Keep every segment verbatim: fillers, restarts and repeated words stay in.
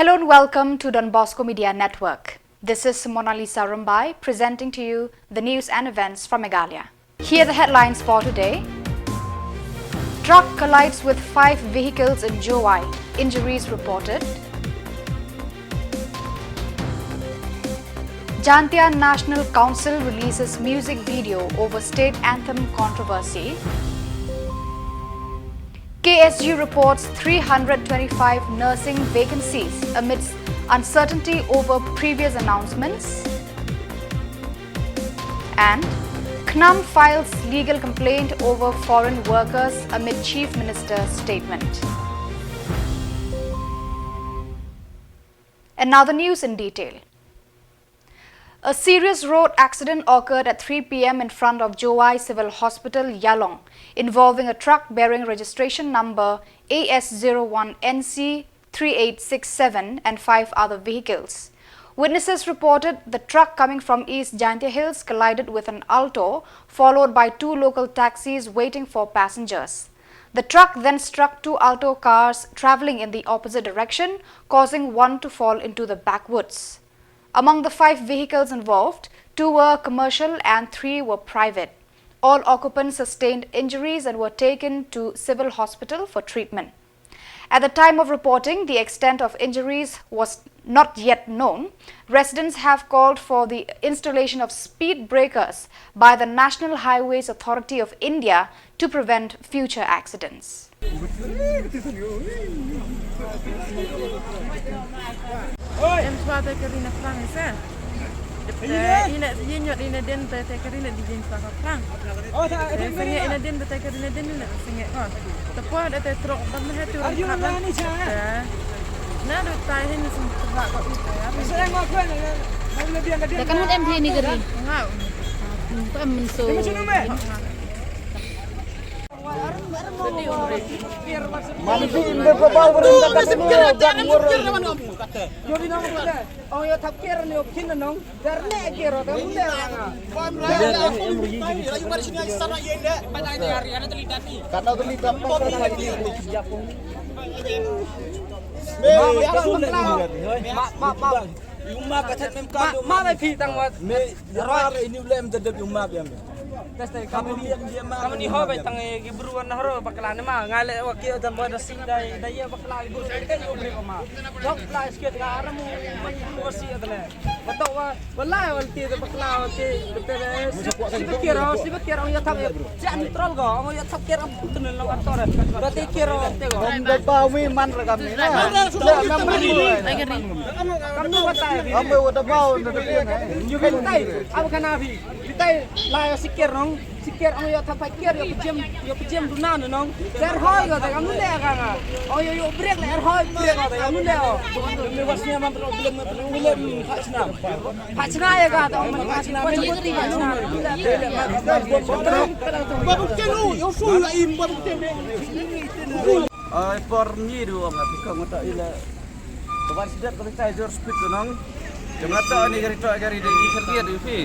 Hello and welcome to Don Bosco Media Network. This is Mona Lisa Rumbai presenting to you the news and events from Meghalaya. Here are the headlines for today. Truck collides with five vehicles in Jowai. Injuries reported. Jaintia National Council releases music video over state anthem controversy. K S U reports three hundred twenty-five nursing vacancies amidst uncertainty over previous announcements. And CNAM files legal complaint over foreign workers amid Chief Minister's statement. And now the news in detail. A serious road accident occurred at three p m in front of Jowai Civil Hospital, Ialong, involving a truck bearing registration number A S zero one N C three eight six seven and five other vehicles. Witnesses reported the truck coming from East Jaintia Hills collided with an Alto, followed by two local taxis waiting for passengers. The truck then struck two Alto cars traveling in the opposite direction, causing one to fall into the backwoods. Among the five vehicles involved, two were commercial and three were private. All occupants sustained injuries and were taken to Civil Hospital for treatment. At the time of reporting, the extent of injuries was not yet known. Residents have called for the installation of speed breakers by the National Highways Authority of India to prevent future accidents. Em swa te kari na plang sa. Te ine yin yot ine den te te kari na di yin swa ka plang. Te senge ine den te te kari na den ine senge ko. Te po da te trok dam na tu ri ka. Na do tai hin sum tra ko i ta ya. Te kan em hi ni kari. Ngau. Em so. Yu ma ka chat mem ka. Ma, ma, ma, phi tang wat. Me, ya, ini ulem te dep yu ma biam. Kam ni ho bai tang, eh, ki bru wan horo bakla ne ma. Ngai le wa ki dan boy da si dai, dai ya bakla ki bru ka yo bre ko ma. Dok la skit ka aram u ma ki bru si adle. Wa to wa, wa la wa ti da bakla wa ti. Te si bakiro, si bakiro ya tang. Jan trol ko, ong ya thap kir am putun long ator. Ba te kiro te ko. Om da ba wi man ra kam ni na. Kam nu wa tai. Am wa da ba na da ni. Yu kan tai, am kana phi. Phi tai la ya sikir nong, sikir ong ya thap kir ya pjem, ya pjem duna nong. Jar hoi ko te kam nu le ka nga. Ong ya yo break le hoi break ko te kam nu le o. Me wasnya man ro belum belum pha snam. Pha chna ya ka ta, man pha chna, pha chna, pha chna. Ba buk chenu, yo su la im, ba buk chenu. Ai, por ni du ong, ap ka ngota ila. Ka wan sidat ka tai jor speed tu nong. Jong ata ni gari to gari de ni sergi du phi.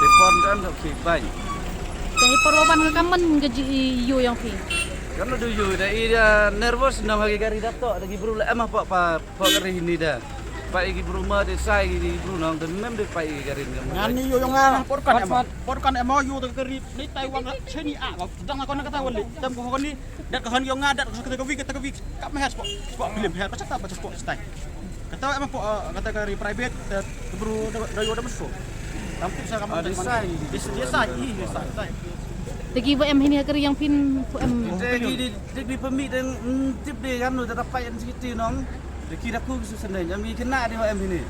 Di por dan do phi bai. Te por ban ka kaman ka ji yu yang phi. Kan du yu da i da nervous nong, agi gari da to, da gi bru la em apa pa. Pok ri ni da. Pai ki bru ma de sai ki bru nong de mem de pai ki ri ni. Ngan ni yo yong nga por kan em. Por kan em yo de ri ni Taiwan cheni a. Dang ko na kata wali. Tem ko ni. Dat ko han yong nga dat ko kata ko wi kata ko wi. Kap me has pok. Pok film has pok ta pok stai. Kata em pok kata ka ri private de bru da yo da meso. Tam tu sa kam de sai. De sai i de sai. Te ki wa em hini ha ka ri yang phin em. Te ki di, di, di pemi deng, mm, tip de kan lu tata pai en sikit nong. De ki da ku su sendai, jam ki kena de wa em hini.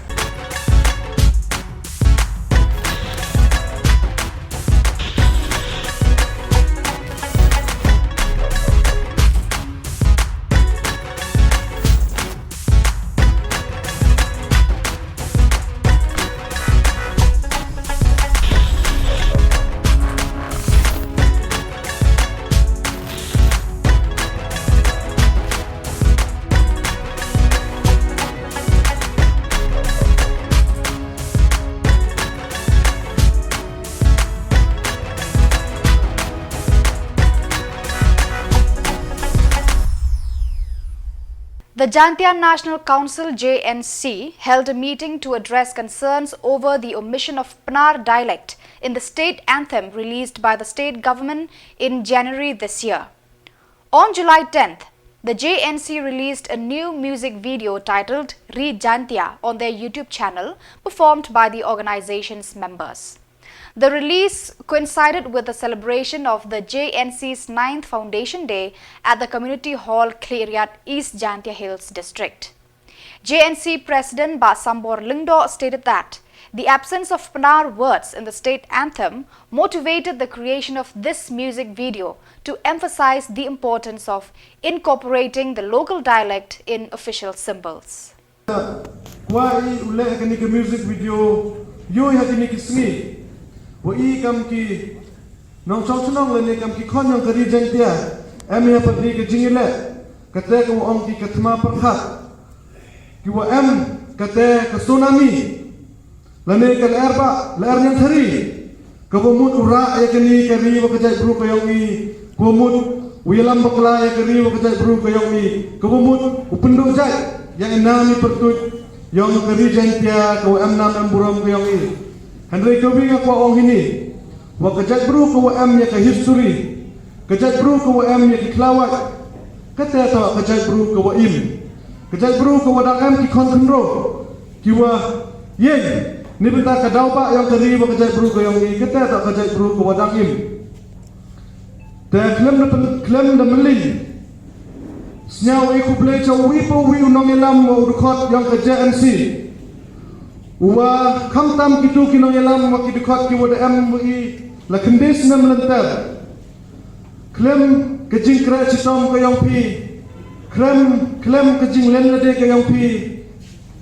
The Jaintia National Council, J N C, held a meeting to address concerns over the omission of Pnar dialect in the state anthem released by the state government in January this year. On July tenth, the J N C released a new music video titled Ri Jaintia on their YouTube channel, performed by the organization's members. The release coincided with the celebration of the J N C's ninth Foundation Day at the Community Hall, Khliehriat, East Jaintia Hills District. J N C President Bah Sambor Lyngdoh stated that the absence of Pnar words in the state anthem motivated the creation of this music video to emphasize the importance of incorporating the local dialect in official symbols. Kwah i u leh kane ka music video, ïoh ha kine ki sngi. Wa i kam ki nongshong shnong lane kam ki khon jong ka ri Jaintia, em ïa pat ri ka jingïaleh. Kata ka wa ong ki ka thma pyrkhat. Ki wa em kata ka tsunami. Lane ka lyer ba, lyer ñiangthari. Ka wa mut u rah ïa kane ka ri wa ka jaitbru ka yong i. Ka wa mut u ïalam bakla ïa ka ri wa ka jaitbru ka yong i. Ka wa mut u pynduh jait ïa i nam i pyrtuit yong ka ri Jaintia ka wa em nam em burom ka yong i. Hynrei ka wi nga kwah ong hini. Wa ka jaitbru ka wa em ïa ka history. Ka jaitbru ka wa em ïa ki khlawait. Kata toh ka jaitbru ka wa im. Ka jaitbru ka wa dang em ki khon khynro. Ki wa ïeng. Ni bynta ka daw ba yong ka ri wa ka jaitbru ka yong i. Kata toh ka jaitbru ka wa dang im. Te khlem da pyn-, khlem da mylli. Sñiaw i khublei cha uwi pa uwi u nongïalam wa u dkhot yong ka J N C. Wa khamtam kitu ki nongïalam wa ki dkhot ki wa da em wa i la khynde snem lynter. Khlem ka jingkhreh chitom ka yong phi. Khlem, khlem ka jinglen lade ka yong phi.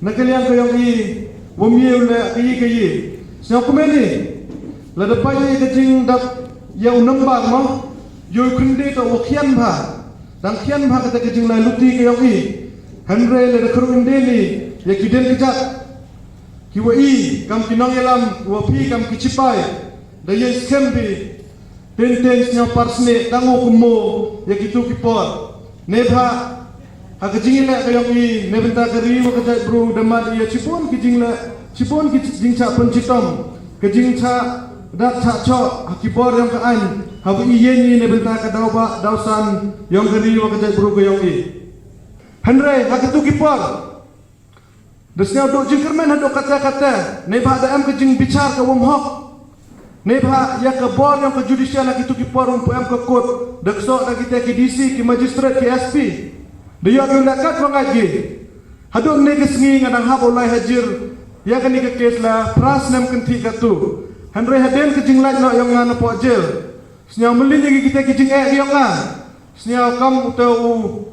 Na ka liang ka yong i, wa miew le ka yi ka yi. Sñiaw kumne ni, lada pait i ka jingdap ïa u number mo, ïoh khynde toh wa khian bha. Dang khian bha kata ka jinglai luti ka yong i. Hynrei lada khruk inde ni, ïa ki dien ka jat. Ki wa i, kam ki nongïalam, wa phi kam ki chipai. Da ïeng skhem bi, Teng teng sñiaw parsneh tang u kumno ïa kitu ki por. Neibhah ha ka jingïaleh ka yong i, neibynta ka ri wa ka jaitbru da mad ïa chibun ki jingleh, chibun ki jingchah pynchitom, ka jingchah dat chah choh ha ki bor yong ka aiñ, ha wa i ïeng i neibynta ka daw ba daw san yong ka ri wa ka jaitbru ka yong i. Hynrei ha kitu ki por Da sñiaw duh jingkyrmen haduh katta katta, neibhah da em ka jingbichar ka wym hok. Neibhah ïa ka bor yong ka judicial ha kitu ki por wym pu em ka court, da ksoh da kita ki D C, ki magistrate, ki S P. Da ïoh ki u leh kat wa ngait ki. Haduh ne ka sngi nga dang hap u lai hajir ïa kane ka case la phra snem kynthih katu. Hynrei hadien ka jinglait noh yong nga na poh jail. Sñiaw mlien ïa ki kita ki jingeh ki yong nga. Sñiaw kam uta u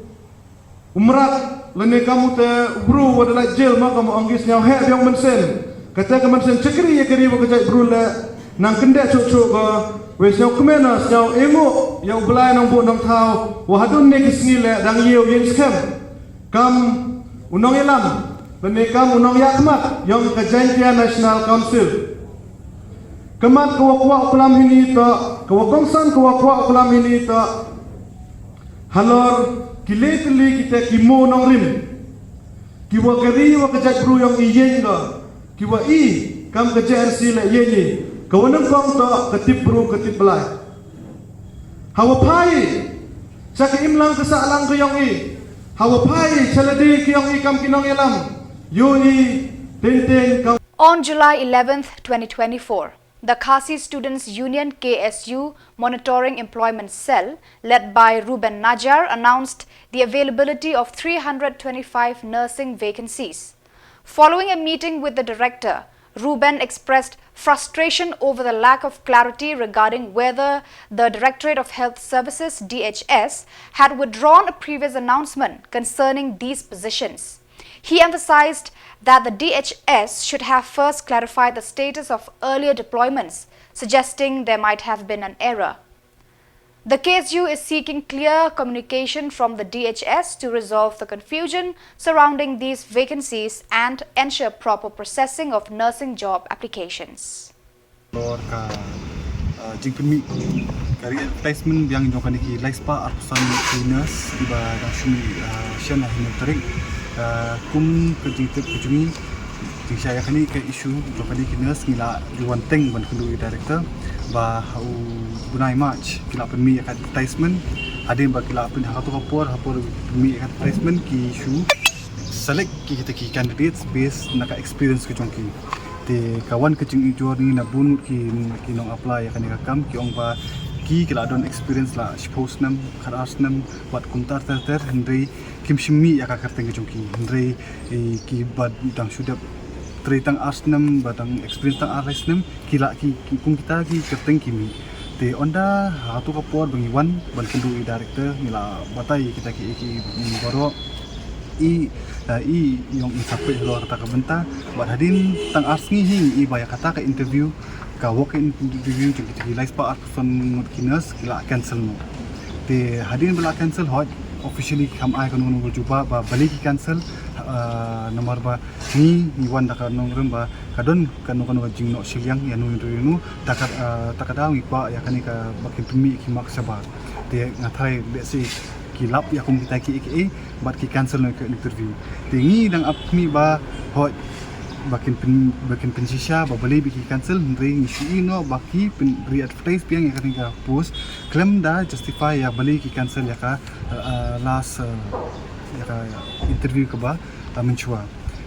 u mrad, lane kam uta u bru wa da lait jail ma kam ong ki sñiaw heh biang mynsiem. Kata ka mynsiem chakri ïa ka ri wa ka jaitbru leh nang kyndeh chuh chuh ka. Wei sñiaw kmen na sñiaw ïnguh ïa u Blai Nongbuh Nongthaw wa hadien ne ki sngi leh dang ïew ïeng skhem. Kam u nongïalam lane kam u nongïakhmat yong ka Jaintia National Council. Ka mat ka wa kwah u klam hini toh, ka wa kongsan ka wa kwah u klam hini toh. Halor ki le tylli kita ki mo nongrim. Ki wa ka ri wa ka jaitbru yong i ïeng da. Ki wa i kam ka J N C la ïeng i. Ka wa nyngkong toh ka tip bru ka tip Blai. Ha wa phai cha ka imlang ka sahlang ka yong i. Ha wa phai cha lade ka yong i kam ki nongïalam. Ïoh i teng teng kam On July eleventh, twenty twenty-four, the Khasi Students Union, K S U, Monitoring Employment Cell, led by Ruben Najar, announced the availability of three hundred twenty-five nursing vacancies. Following a meeting with the director, Ruben expressed frustration over the lack of clarity regarding whether the Directorate of Health Services, D H S, had withdrawn a previous announcement concerning these positions. He emphasized that the D H S should have first clarified the status of earlier deployments, suggesting there might have been an error. The K S U is seeking clear communication from the D H S to resolve the confusion surrounding these vacancies and ensure proper processing of nursing job applications. Bor ka Uh, jingpynmih ka re-advertisement biang jong kane ki lai spah arphew san ki nurse kiba dang shu mih, uh, shen ha hynñiew tarik. Uh, kum ka jingtip ka jong ngi, jingshai ïa kane ka issue jong kane ki nurse ngi la ju wan teng ban kynduh ïa i director ba ha u bnai March ki la pynmih ïa ka advertisement. Hadien ba ki la pyn ha kato ka por, ha por pynmih ïa ka advertisement ki shu select ki kita ki candidates based na ka experience ka jong ki. Te ka wan ka jingujor ngi na bun ngut ki, ki nong apply ïa kane ka kam ki ong ba ki, ki la don experience la shiphew snem, khatar snem, wat kumta ter ter, hynrei kim shym mih ïa ka kyrteng ka jong ki, hynrei, eh, kiba dang shu dep trei tang ar snem, ba dang experience tang ar lai snem, ki la ki, ki kum kita ki kyrteng ki mih. Te ynda ha kato ka por ba ngi wan ban kynduh ïa i director ngi la batai ïa kita ki, ki, mm, baroh. I, eh, i ong i sa peit halor kata ka bynta. Bad hadien tang ar sngi hi ngi i ba ïa kata ka interview, ka walk-in interview jong kita ki lai spah arphew san ngut ki nurse ki la cancel noh. Te hadien ba la cancel, hooid, officially kam ai kano kano ka jubab ba balei ki cancel, eh, namar ba ngi, ngi wan da ka nongrim ba ka don kano kano ka jingnoh shiliang ïano ïano, ta ka, ah, ta ka daw ngi kwah ïa kane kaba kin pynmih ki mark shabar. Te nga tharai lehse ki lap ïa kum kita kiei kiei bad ki cancel noh ka interview. Te ngi dang ap mih ba hooid ba kin pyn, ba kin pynshisha ba balei ba ki cancel, hynrei ngi shu ïohi noh ba ki pyn re-advertise biang ïa kane ka post khlem da justify ïa balei ki cancel ïa ka, ah, last, ah, ïa ka interview kaba, ah, mynshuwa.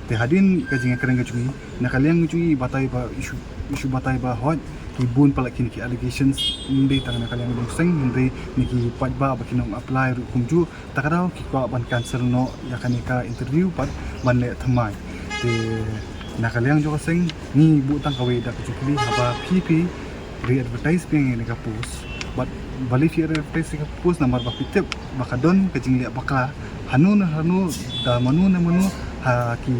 Te hadien ka jingïakren ka jong ngi, na ka liang jong ngi batai ba issue, issue batai ba hooid ki bun palat kine ki allegations, ym dei tang na ka liang jong seng, hynrei na ki paidbah ba ki nong apply ruh kumjuh, ta ka daw ki kwah ban cancel noh ïa kane ka interview bad ban leh thymmai. Te na ka liang jong ka seng ngi buh tang kawei da ka jingkylli, haba phi phi re-advertise biang ïa kane ka post, bad balei phi re-advertise ïa ka post, namar ba phi tip ba ka don ka jingleh bakla hano ne hano, da mano ne mano, ha ki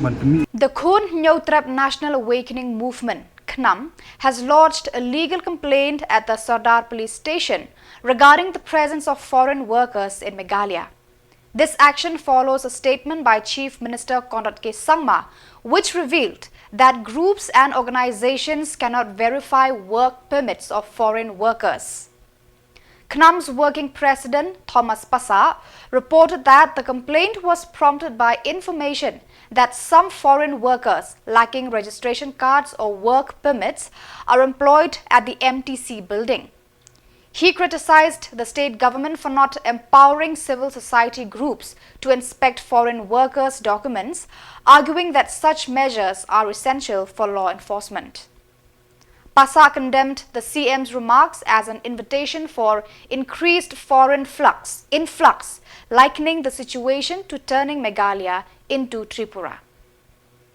ban pynmih. The Khun Hynñiewtrep National Awakening Movement, KHNAM, has lodged a legal complaint at the Sardar Police Station regarding the presence of foreign workers in Meghalaya. This action follows a statement by Chief Minister Conrad K Sangma, which revealed that groups and organizations cannot verify work permits of foreign workers. KHNAM's working president, Thomas Passah, reported that the complaint was prompted by information that some foreign workers lacking registration cards or work permits are employed at the M T C building. He criticized the state government for not empowering civil society groups to inspect foreign workers' documents, arguing that such measures are essential for law enforcement. Passah condemned the C M's remarks as an invitation for increased foreign flux, influx, likening the situation to turning Meghalaya into Tripura.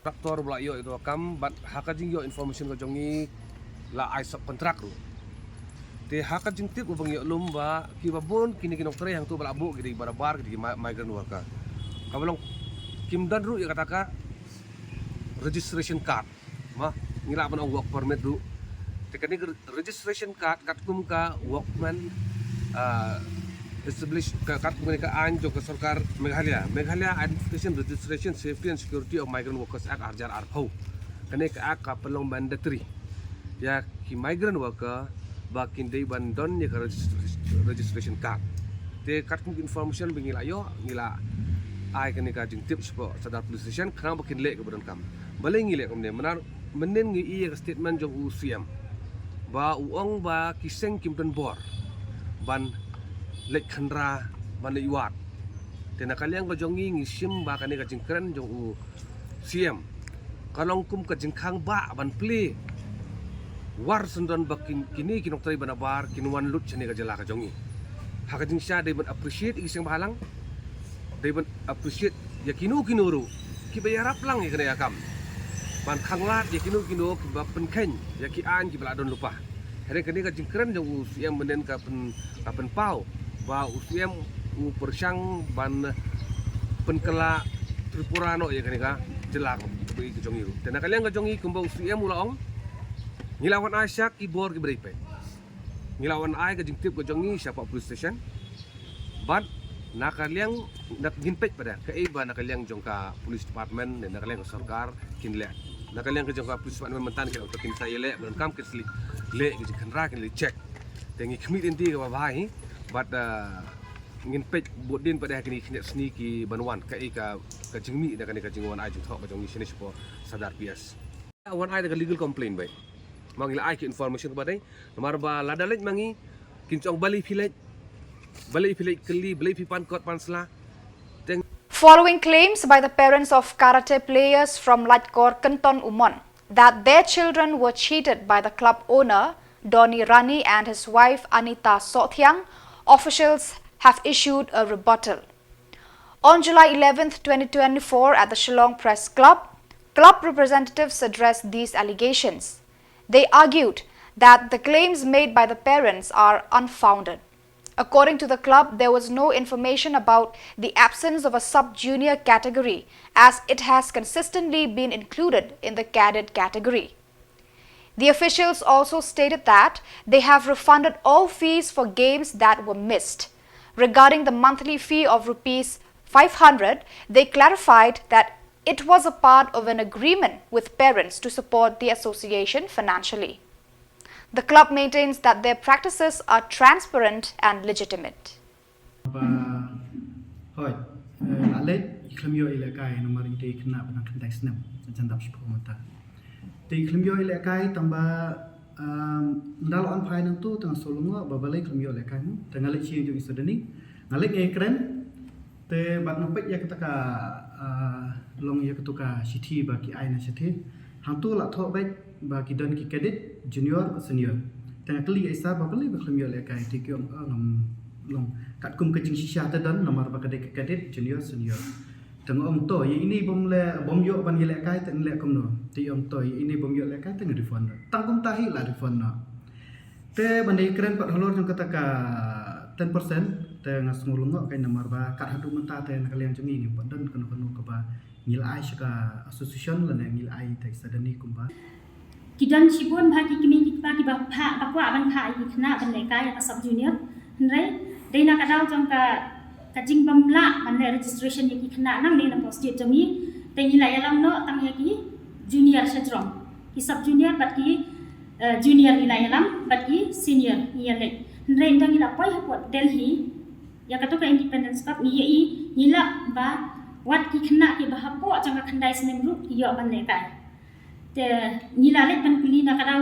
Kontraktor ba la ïoh ïa ka kam, bad ha ka jingïoh information ka jong ngi la ai sub contract ruh. Te ha ka jingtip ba ngi ïoh lum ba kiba bun kine ki nongtrei hangto ba la buh ki dei ba la bar ki dei ki mi-, migrant worker. Kaba long kim don ruh ïa kata ka registration card. Ma, ngi lah ban ong work permit ruh. Te kane ka registration card katkum ka Workmen, ah, Establish, ka, katkum kane ka aiñ jong ka sorkar Meghalaya, Meghalaya Identification, Registration, Safety and Security of Migrant Workers Act ar hajar arphew. Kane ka act ka pynlong mandatory ïa ki migrant worker ba kin dei ban don ïa ka regis-, registration card. Te katkum information ba ngi la ïoh, ngi la ai kane ka jingtip shapoh Sadar Police Station khnang ba kin leh kaba donkam. Balei ngi leh kumne? Mynnar mynnin ngi ïohi ïa ka statement jong u C M ba u ong ba ki seng kim don bor ban leit khynra, ban leit wad. Te na ka liang ka jong ngi ngi shim ba kane ka jingkren jong u C M ka long kum ka jingkhang ba ban plie war syndon ba kin, kine ki nongtrei ba nabar kin wan lut shane ka jylla ka jong ngi. Ha ka jingshisha dei ban appreciate ïa ki seng bhalang, dei ban appreciate ïa kino kino ruh kiba ïarap lang ïa kane ka kam ban khanglad ïa kino kino kiba pynkheiñ ïa ki aiñ kiba la don lypa. Hynrei kane ka jingkren jong u C M mynnin ka pyn, ka pynpaw ba u C M u pyrshang ban pynkylla Tripura noh ïa kane ka jylla ka jong ngi ruh. Te na ka liang ka jong ngi kumba u C M u la ong, ngi la wan ai sha ki bor kiba dei peit. Ngi la wan ai ka jingtip ka jong ngi shapoh police station. Bad na ka liang, na ka, ngin peit pat da kaei ba na ka liang jong ka police department ne na ka liang ka sorkar kin leh. Na ka liang ka jong ka police department mynta ki ong kin sa ïaleh, ba donkam kin sa leit, Leh ki jingkhynra, ki leh check. Te ngi khmih dien ti kaba bha hi, bad, ah, ngin peit bud dien pat ha kine ki khyndiat sngi ki ban wan, kaei ka, ka jingmih na kane ka jingwan ai jingthoh ka jong ngi shane shapoh Sadar P S. Wan ai da ka legal complaint beit. Ma ngi la ai ki information kaba dei. Namar ba lada leit ma ngi, kin jong balei phi leit, balei phi leit kylli, balei phi pan kot pan sla. Teng Following claims by the parents of karate players from Laitkor Kynton Umon that their children were cheated by the club owner, Donny Rani, and his wife, Anita Sohthiang, officials have issued a rebuttal. On July eleventh, twenty twenty-four, at the Shillong Press Club, club representatives addressed these allegations. They argued that the claims made by the parents are unfounded. According to the club, there was no information about the absence of a sub-junior category, as it has consistently been included in the cadet category. The officials also stated that they have refunded all fees for games that were missed. Regarding the monthly fee of rupees five hundred, they clarified that it was a part of an agreement with parents to support the association financially. The club maintains that their practices are transparent and legitimate. Ba, hoi, eh, la leit, i khlem ïoh i lehkai, namar i dei i khynnah ba dang khyndai snem, jan dap shiphew mynta. Te i khlem ïoh i lehkai, tang ba, um, ynda la wan phai nangtu, te nga sngew lyngngoh, ba balei khlem ïoh lehkai mo, te nga leit sha ïing jong i Sadani, nga leit nga ïakren, te bad nga peit ïa kata ka, ah, long ïa katu ka shithi ba ki ai na shathie. Hangtu la thoh beit ba ki don ki cadet, junior, senior. Te nga kylli ïa i sir ba balei ba khlem ïoh lehkai, te ki ong, ah, ngam long. Katkum ka jingshisha te don, namar ba ka dei ka cadet, junior, senior. Te nga ong to, ïa ine bym leh, bym ïoh ban ïalehkai, te ngan leh kumno. Te i ong to, ïa ine bym ïoh lehkai, te ngan refund. Tang kumta hi la refund noh. Te ban da ïakren pat halor jong kata ka ten percent, te nga sngew lyngngoh kein namar ba kat haduh mynta te na ka liang jong ngi ngim pat don kano kano kaba ngi la ai sha ka association lane ngi la ai te i Sadani kumba. Ki don shibun bha ki kmie ki kpa kiba phah, ba kwah ban phah ïa ki khynnah ban lehkai ha ka sub junior. Hynrei dei na ka daw jong ka, ka jingbym lah ban leh registration ïa ki khynnah nangne na post jong ngi. Te ngi la ïalam noh tang ïa ki junior shajrong. Ki sub junior bad ki, eh, junior ngi la ïalam bad ki senior ngi ïaleit. Hynrei ynda ngi la poi hapoh Delhi ïa katu ka Independence Cup ngi ïohi, ngi lap ba wat ki khynnah kiba hapoh jong ka khyndai snem ruh ki ïoh ban lehkai. Te ngi la leit ban kylli na ka daw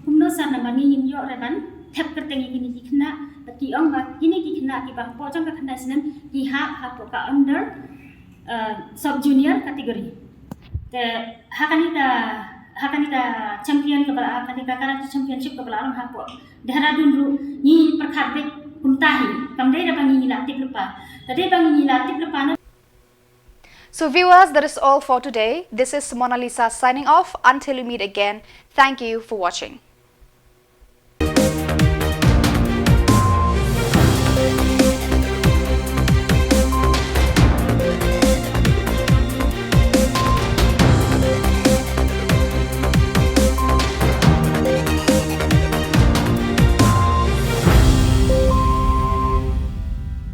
kumno sir, namar ngi ngim ïoh re ban thep kyrteng ïa kine ki khynnah, bad ki ong ba kine ki khynnah kiba hapoh jong ka khyndai snem ki hap hapoh ka under, eh, sub junior category. Te ha kane ka, ha kane ka champion kaba la, ha kane ka karate championship kaba la long hapoh Dehradun ruh ngi pyrkhat beit kumta hi, kam dei re ba ngi ngi la tip lypa. Te dei ba ngi ngi la tip lypa na. So viewers, that is all for today. This is Mona Lisa signing off. Until we meet again, thank you for watching.